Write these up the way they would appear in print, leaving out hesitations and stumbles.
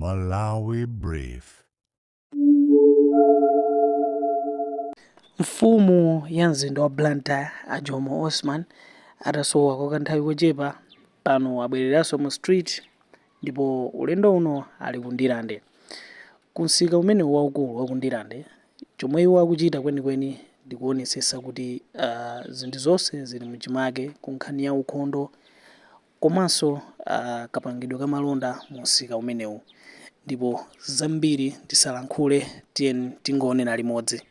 Malawi Brief. Mfumu ya mzinda wa Blantyre a Jomo Osman atasowa kwa kanthawi kochepa, pano abwereranso mu street ndipo ulendo uno ali ku Ndirande. Ku msika umenewu waukulu wa ku Ndirande, chomwe iwo akuchita kwenikweni ndi kuonetsetsa kuti zinthu zonse zili mchimake ku nkhani ya ukhondo komanso kapangidwe ka malonda mu msika umenewu. Ndipo zambiri tisalankhule, tiyeni tingoonera limodzi.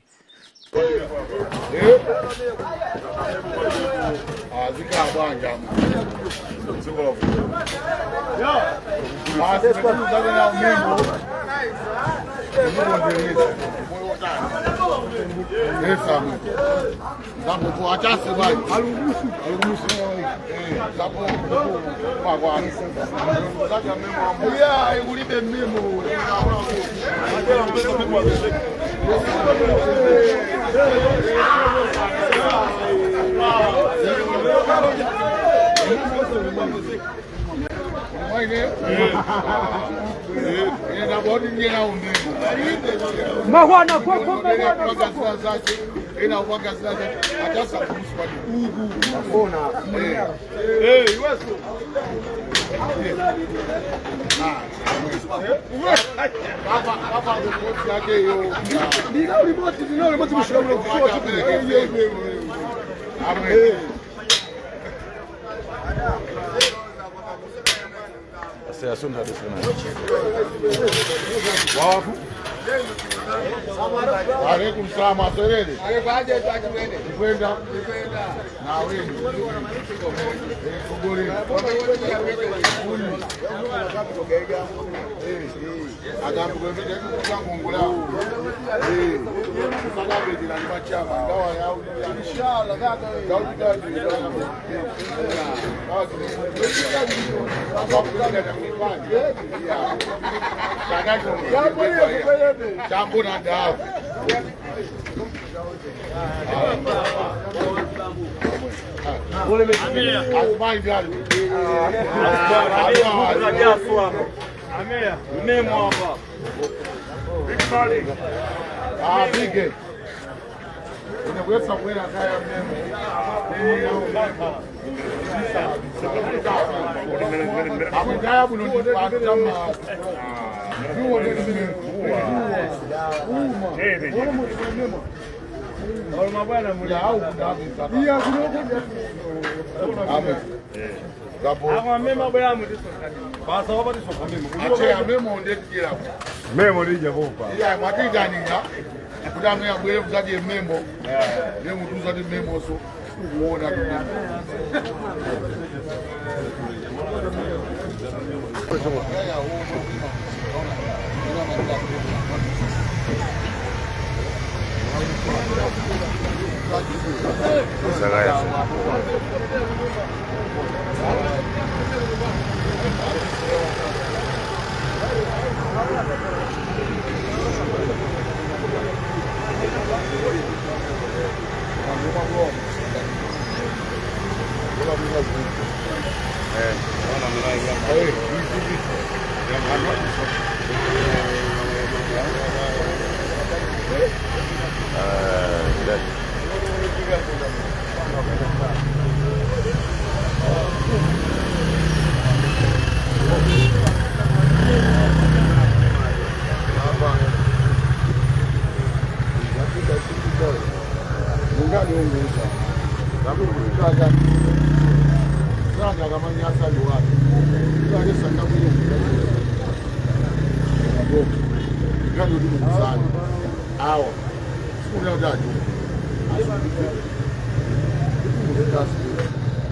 Mahwana kwako mahwana kwako. Alaikum salaam aserere. Kwenda na wewe. Kogori. Agambo kwevide kungula. Sakabe dila ni machama ndawa ya inshallah kaka. Jambo na dawa. Memo lija vopa. Iya mwatitanira kuti amene abwere kuzadye mmemo ndiye munthu uzati mmemonso ukuona Sakaya.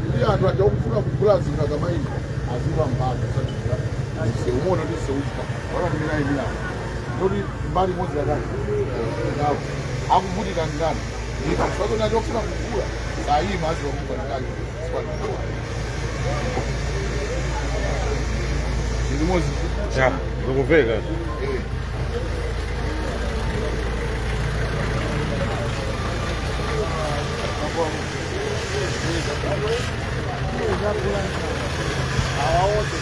Ndiye anthu aja okufuna kugula zinthu akamayi aziwa mbali seumona ndi seuchita wakatimiraimira ndoti mbali imodzi yakani nawo akuvutika ndani ndikasakona chofuna kugula sayima aziwa kupanikani ndimozi Ya, zikuveka. awawote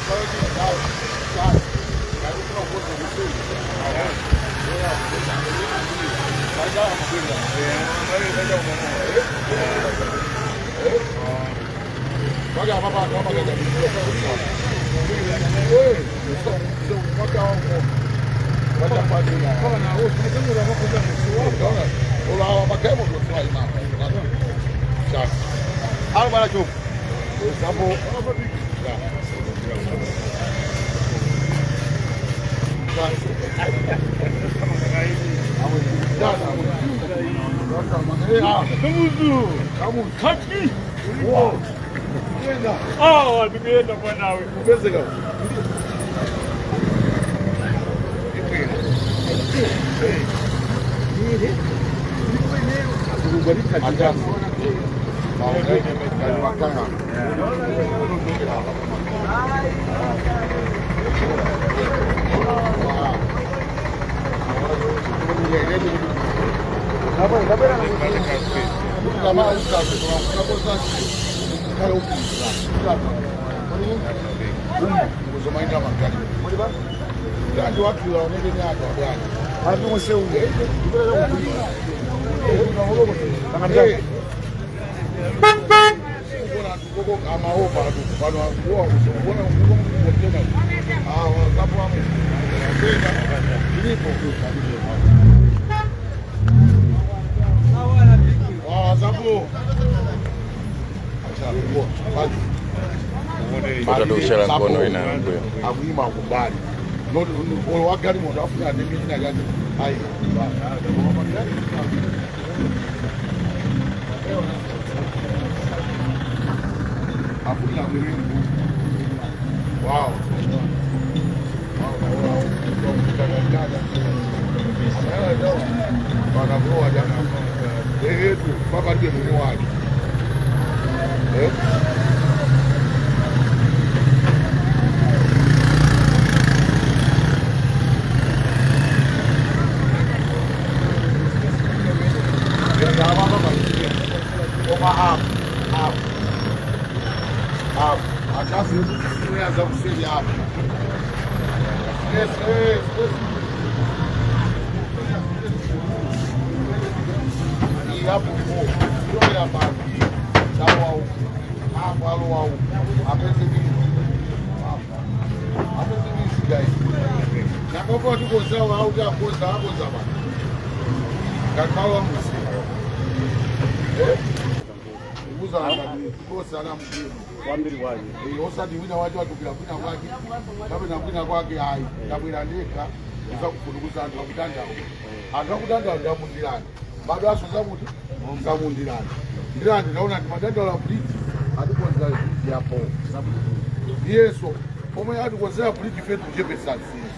Utadusha mkono ina mbuyo. Akuima kubali. Wakati moto afuna ndingina kazi. Ayi. Afuna mwengu. Wow. Osati wina wacho watukira kwina kwake kapena kwina kwake hayi ndabwera ndekha ndizakufudukuza anthu akutandawo anthu akutandawo ndamundirani bado aso zakuti zamundirani ndirani ndaona kuti madandaula bridge atikonzera bridge yapo yeso pomwe atikonzera bridge fetu kuchepesa msizo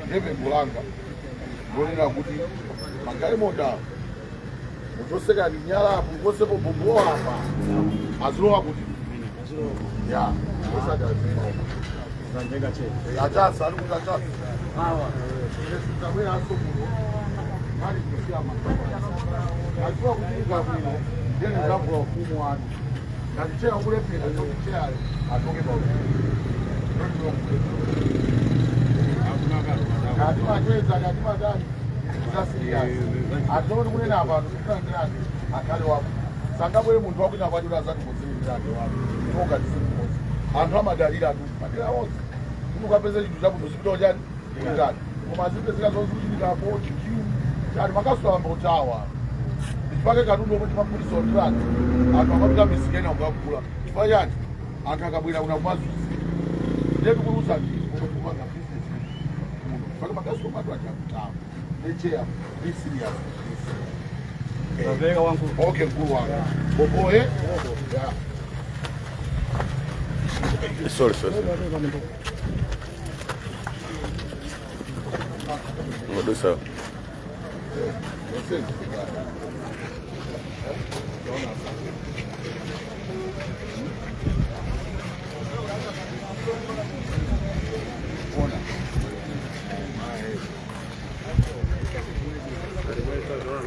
ndiye ngolanga ngonena kuti magalimoto muchoseka nyala apo mukosepo bombowa apa azilowa kuti ya achasa ari kuti achasa kamwena asomuno kali kusiyama achiwa kutika bwino ndene ndavula ufumu wanu ngaticheya kulephera ndokucheyayo atoke ngati macheza ngati madani zasiriyasi atoti kunena apa tikulandirani akhale wapo sangabwere munthu wakwina kwacho azati kuzimirani wako toga tisikukozi anthu amadalira atu madera onse kuti ukapeze chinthu chabwino zipitawo chani kutani koma azipezeka zozichitikapo chikiu chani makasamba kutawa ndichipake katundu omwe timagulisa ondirani anthu akapita misikena kukagula chifukwa chani anthu akabwera kuna kumazuzi ndiye tikuluza ndi omwe tikupanga business muno pake makasoma atu achakutawa necheya be serious with this. Okay, mkuu wangu. Bobo eh? Yeah. Sorry, sorry. Ngodusa.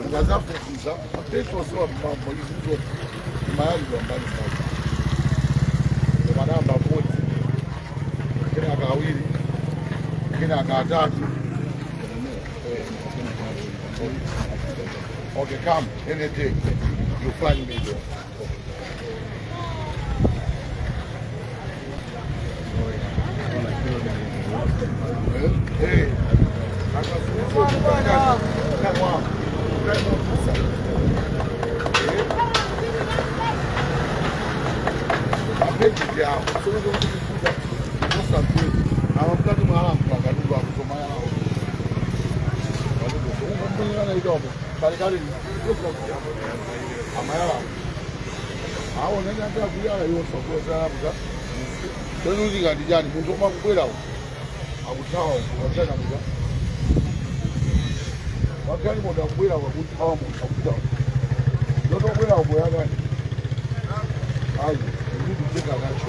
Ngazafukuza petro siwa mambo izizo mayali mbali sana manamba 40 kena kawiri kena katatu. Okay, come any day. You find me there. Hey, Wakati muda kubwera wakuthawa munthu akuta ndotobwera kubwera ayi ndikucheka kacho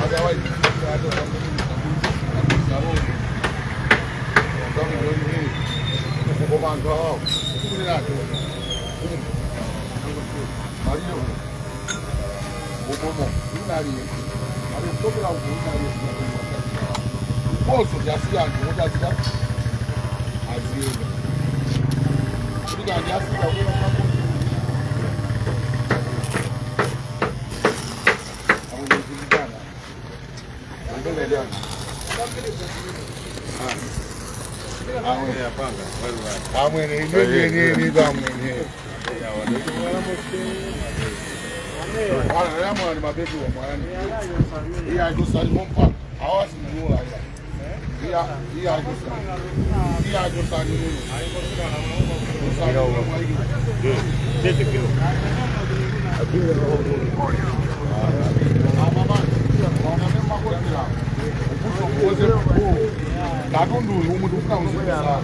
otherwise Posso jasiya ndinodaziya azienda kuti kandiasika amwene inenyeneni vamwene anayamwana mabeki wamwani iye ajosalimopa awasindiola iye ajosani katundu uyu umuntu ufuna uzibisa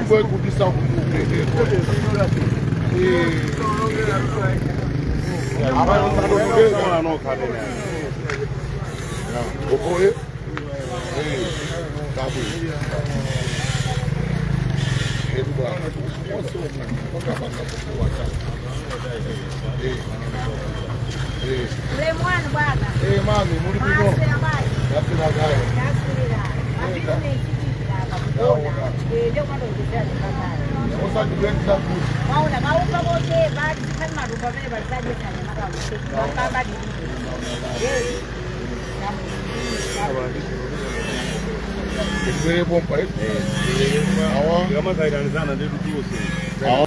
kwekudisa Lemwana bwana. Eh mami, muri bino. Yafira gayo. Yafira. Maona maupa bote bali kama marupa vile balizaje sana mara baba di. Kwere bomba eh. Awa. Kama kairanizana ndio tuose. Awa.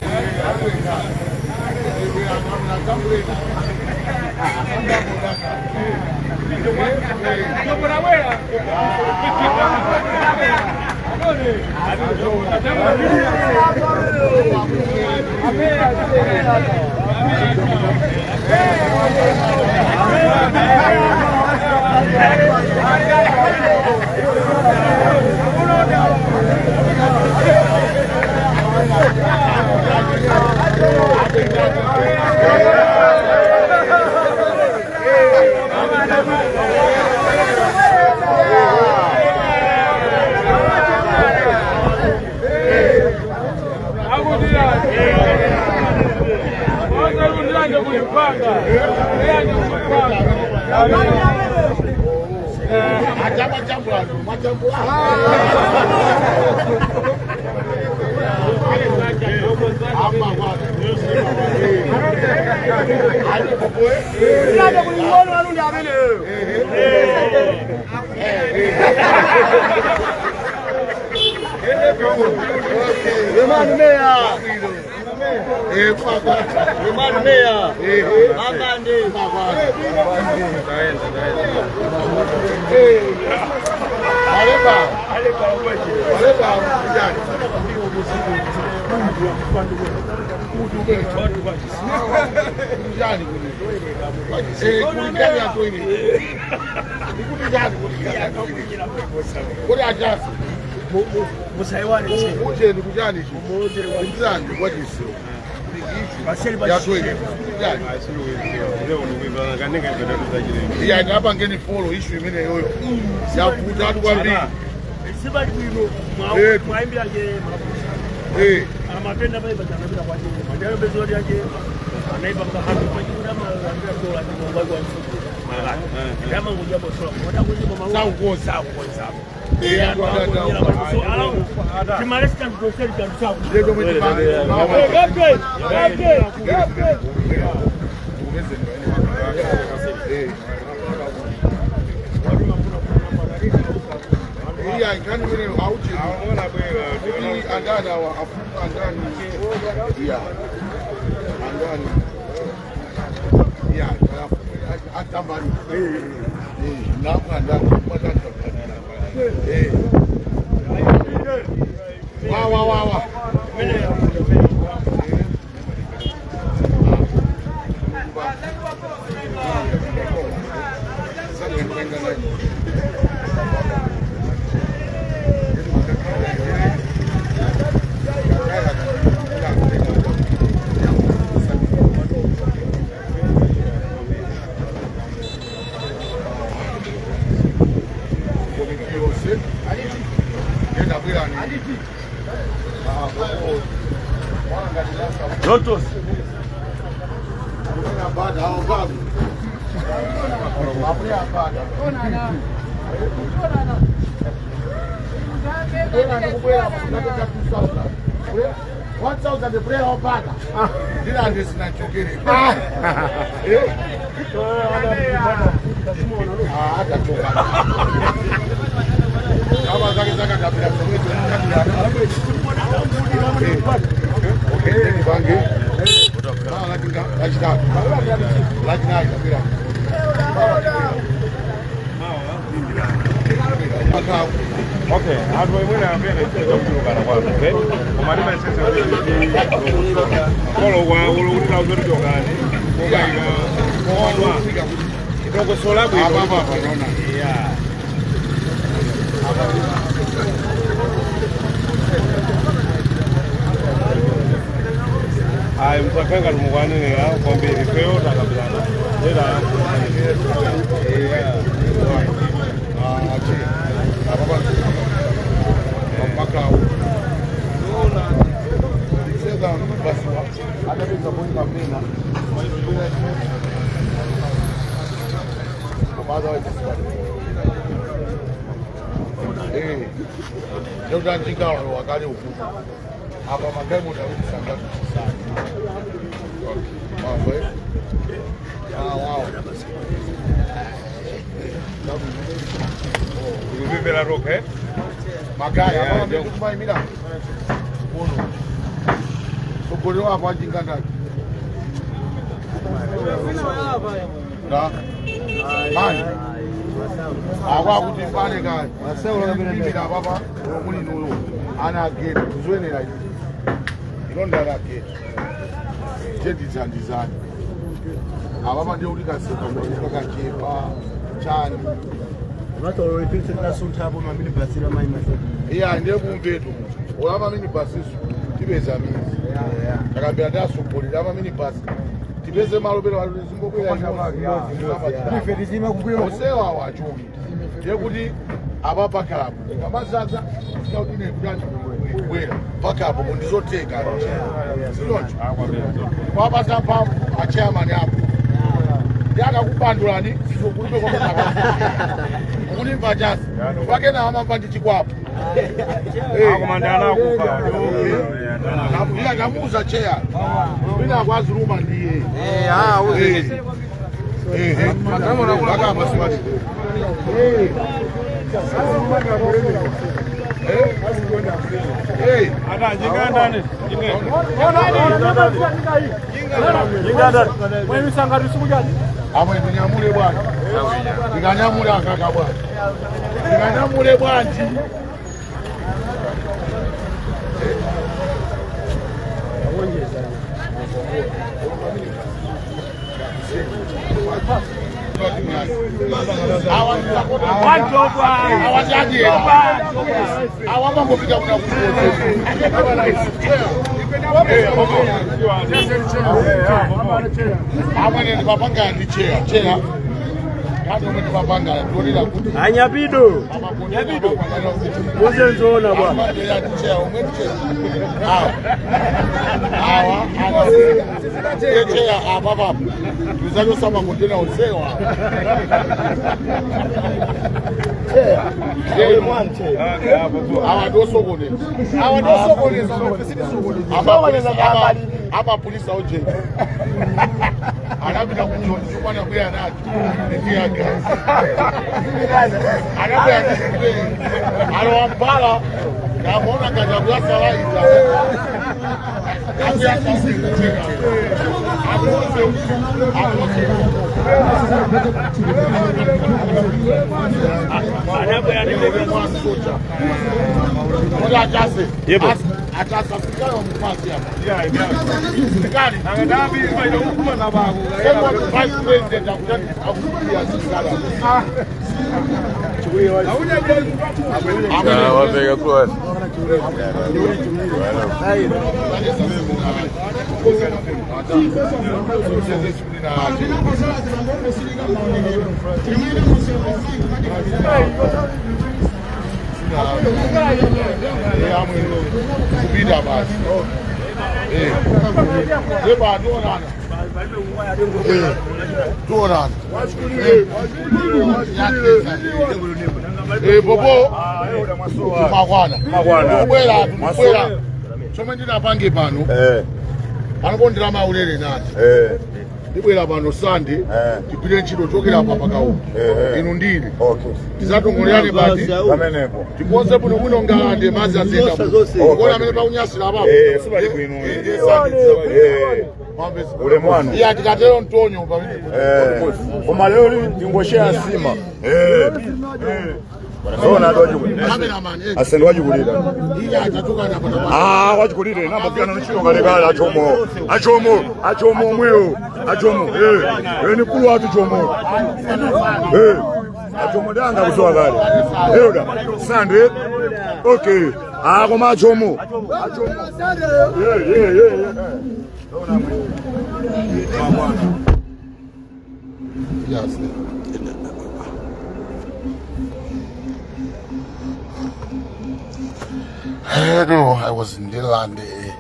Saukonza. Wa wa wa wa. Lotus. Okay, anthu imwene amene chita kuchulukana kwanu, okay? Koma timayesesa kuti kolo kwa ulo kuti nauzo tichokani, kokaika kwanwa tokosola bwino. Yeah. Ayi, msakanga timukwanenera kwambiri feyo takambirana. Era yeah. Apa magambo ndakutisanga Tikupepera tokha, eh? Magaya Yeah, apa ndikumaimira uno sogolero apo ajinga ndati da mani akwakuti pane kaya imira papa muli nuyo ana ageti kuzoyenera izi ilonda la geti chendizandizani apapa ndiye kuti kaseka kachepa chani iya ndiye kumvetu olama mini basiso tipeza mizi takambira ndasogolera ama mini basi tipeze malo pera zingobweraosewa wachoki ndiye kuti apa pakhalapo kamazaza sikautine kutani kubwera pakapo mundizoteka silocho kwapasa mphamvu achairman apo ndi akakupandulani sizokulibe kwakulimva chasi pakena amamva ndi chikwapo Akomandana akufa. Ila kamuuza cheya mina kwaziruma ndiye akamba Ata njinga ndani? Njinga. Amwe ndinyamule bwana, ndikanyamule akaka bwana, ndikanyamule bwanji. Awamangopita kuna amwene ndipapanga ndi cheya cheya. Nkhani yomwe timapanga tionera kuti Anyapido. Nyapido. Muzenzoona bwana. Awa cheya apa papo tizachosama kontena onsewa. Awa ndiosokoneza, Awa ndiosokoneza, awa amapulisa oje anapita kuchoni chokwana kuya nacho ndiyagasi anapita alowambala namona ngati akuyasalaita Yebo. Achase mupasi apa. Yeah, yeah. Sikali. Angadambi imaita kukuma nabako. Second vice president akuti asikali. Ah, wabeka kuwa. Kupita basi. Eba tuonana. Tuonana. Eh bobo makwana. Makwana. Kubwera kubwera. Chomwe ndinapange pano. Panopo maulere nati. Ndibwera pano Sunday. Tigwire ntchito chokera apa pakauma. Inu ndine. Okay. Tisatongolelane pati. Pamenepo. Tikonze bwino bwino ngalande madzi azenda. Kuona amene paunyasira apapo. Sibali bwino. Eh, Sunday. Ulemu wanu. Iya tikatero mtonyo pamenepo. Koma lero tingoshera nsima. Zona ndo wachikulira. Cameraman, eh. Asende wachikulira. Iya atachoka napo. Ah, wachikulire namba pia nchino kalekale achomo. Achomo, achomo mweyo. Achomo. Eh, ni kulu watu chomo. Eh. Achomo danga kusowa kale. Elda. Sande. Okay. Ah, koma achomo. Achomo. Yeah, yeah, yeah. Yes. I know I was in Ndirande.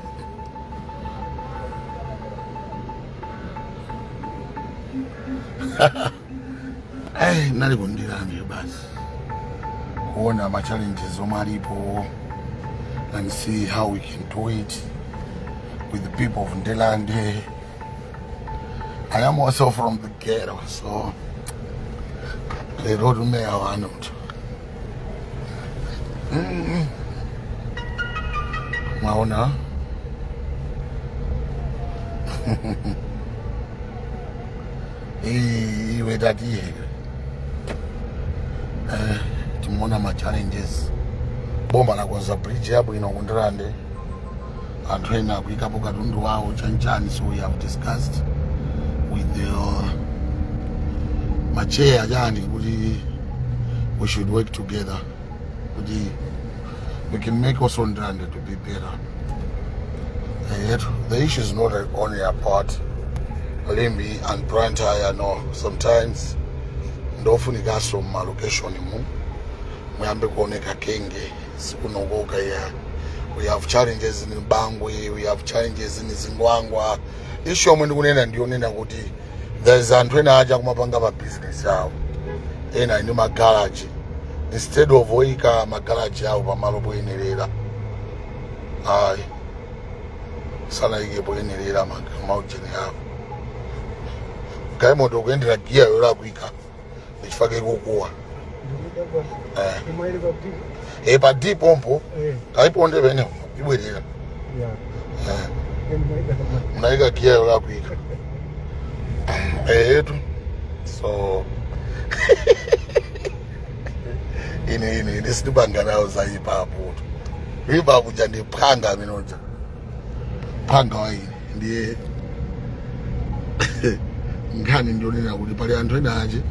Hey, nali ku Ndirande basi kuona ma challenges omwe alipo and see how we can do it with the people of Ndirande. I am also from the ghetto, so lero tumeya wanu mtu mwaona. Iwe tatiye timuona ma challenges. Boma lakonza bridge yabwino ku Ndirande, anthu ena akuyikapo katundu wawo chanchani. So we have discussed with the macheya chani kuti we should work together kuti we can make also Ndirande to be better. Yet the issue is not only about Limbe and Blantyre. No, sometimes ndofunikaso muma location mu muyambe kuoneka kenge sikunokoka ya. We have challenges in Bangwe, we have challenges in Zingwangwa. Issue yomwe ndikunena ndiyonena kuti there's anthu ena aja kumapanga ma business awo, ena ndi magaraji. Instead of oyika magaraji awo pamalo poyenerera, ayi, sanayike poyenerera maujeni awo. Galimoto kuyendera giya yolakwika ndichifake kukuwa pa D pompo kaiponde pene ibwerera. Munayika giya yolakwika etu. So ine sindipanga nawo za hip hop tu. Hip hop ja ndi phanga amene uja phanga wa ine. Ndiye nkhani ndionena kuti pali anthu ena aje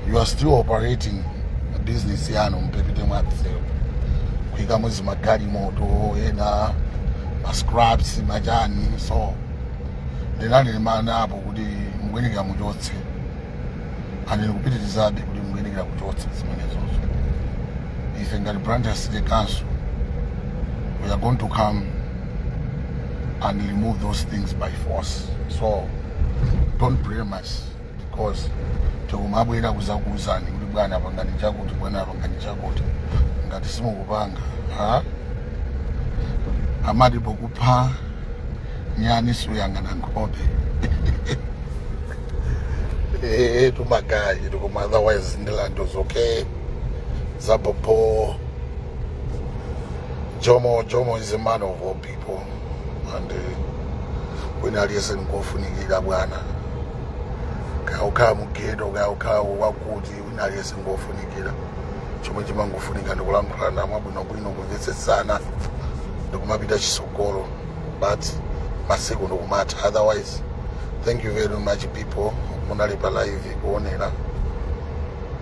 you are still operating a business yanu mpepete mwa msewu, kuyikamo zimagalimoto ena ma scraps machani. So ndinali apo kuti mukuyeneka muchotse. And ndikupitirizabe kuti mukuyenekera kuchotsa zimenezozo. Ife ngati Blantyre City Council, we are going to come and remove those things by force. So don't blame us, because tikumabwera kuzakuuzani kuti bwana, pangani chakuti, bwana, pangani chakuti. Ngati simukupanga, ha, amati pokupha nyani suyang'ana nkhope. Eh, tumagayi tukoma. Otherwise Ndirande is okay, zapopo. Jomo is a man of all people and wina aliyese ngofunikira, bwana. Kaya ukhala mu ghetto, kaya ukhala wakuti, wina aliyese ngofunikira. Chomwe chimangofunika ndikulankhulana mwabwinobwino, kumvetsetsana, ndikumapita chisogolo, but masiku ndikumatha. Otherwise, thank you very much, people. Munali pa live kuonera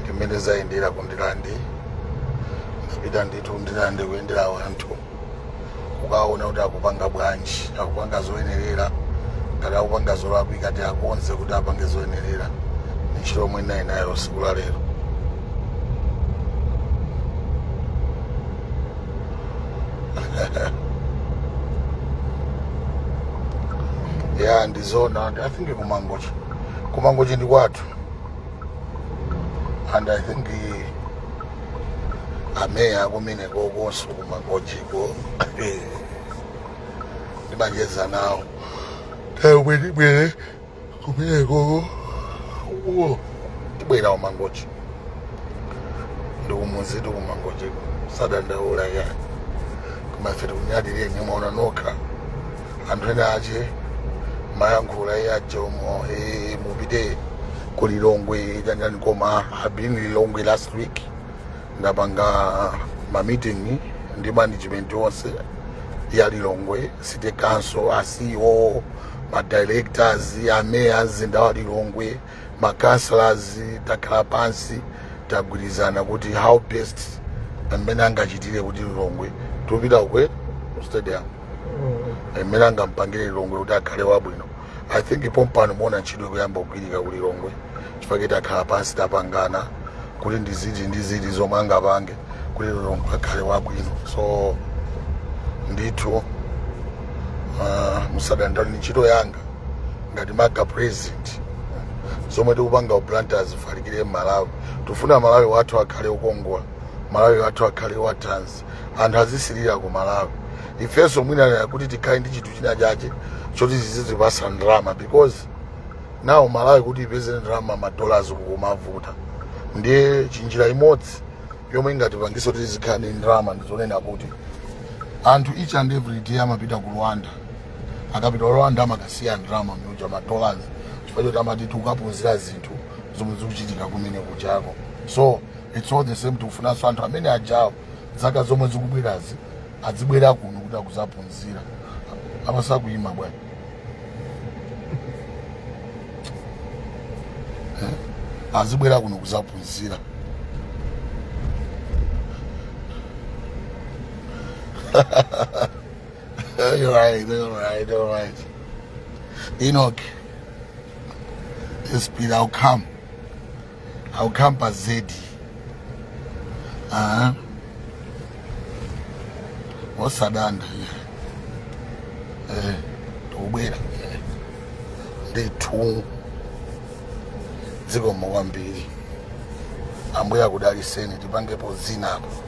ndimene zayendera ku Ndirande. Ndapita ndithu Ndirande kuyendera anthu, kukaona kuti akupanga bwanji, akupanga zoyenerera. Ngati akupanga zolakwika, ti akonze kuti apange zoyenerera. Ni ntchito yomwe nayi nayo tsiku la lero. Ya, ndizona. I think kuMangochi, kuMangochi ndi kwathu, and I think ameya kumene kokonso kuMangochiko ndimacheza nawo. Bwere kumene koko, tibwera kuMangochi, ndikumuzi tikuMangochiko, sadandaula ya. Koma ife tikunyadire, mwaona nokha anthu ena ache mayankhula iye ajomo, mupite ku Lilongwe chanjani. Koma I've been Lilongwe last week, ndapanga ma meeting ndi management yonse ya Lilongwe City Council, a CEO, ma directors, a mayor mzinda wa Lilongwe, ma councillors. Takhala pansi, tagwirizana kuti how best mmene angachitire kuti Lilongwe, tupita kwe stadium, mmene angampangire Lilongwe kuti akhale wabwino. I think pompano muona ntchito ikuyamba kugwirika ku Lilongwe, chifukwa takhala pansi, tapangana kuti ndiziti ndiziti zomwe angapange kuti Lilongwe akhale wabwino. So ndithu, musadandaule, ni ntchito yanga ngati MALGA president. Zomwe tikupanga ku Blantyre zifalikire m'Malawi. Tifuna Malawi wathu akhale ukongola, Malawi wathu akhale wathanzi, anthu azisirira ku Malawi. Ifenso mwina kuti tikhale ndi chinthu china chache choti zizitipasa ndalama, because now Malawi kuti ipeze ndalama, ma dollars, kukumavuta. Ndiye chinjira imodzi yomwe ingatipangise kuti tizikhale ndi ndalama ndizonena kuti anthu each and every day amapita ku Rwanda. Akapita ku Rwanda amakasiya ndalama miuja, ma dollars, chifukwa choti amati tikukaphunzira zinthu zomwe zikuchitika kumene kuchako. So it's all the same, tikufunanso anthu amene ajawo zaka zomwe zikubwerazi azibwera kuno kuti akuzaphunzira. Amasakuyima bwana. Azibwera kuno kuzaphunzira. You're right, you're right, you're right. Enoch, speed, I'll come. I'll come pa Z. Ah. Osadanda. Eh, tikubwera. Ndithu. Dziko kwambiri. Ambuye akudaliseni, tipangepo zina apo.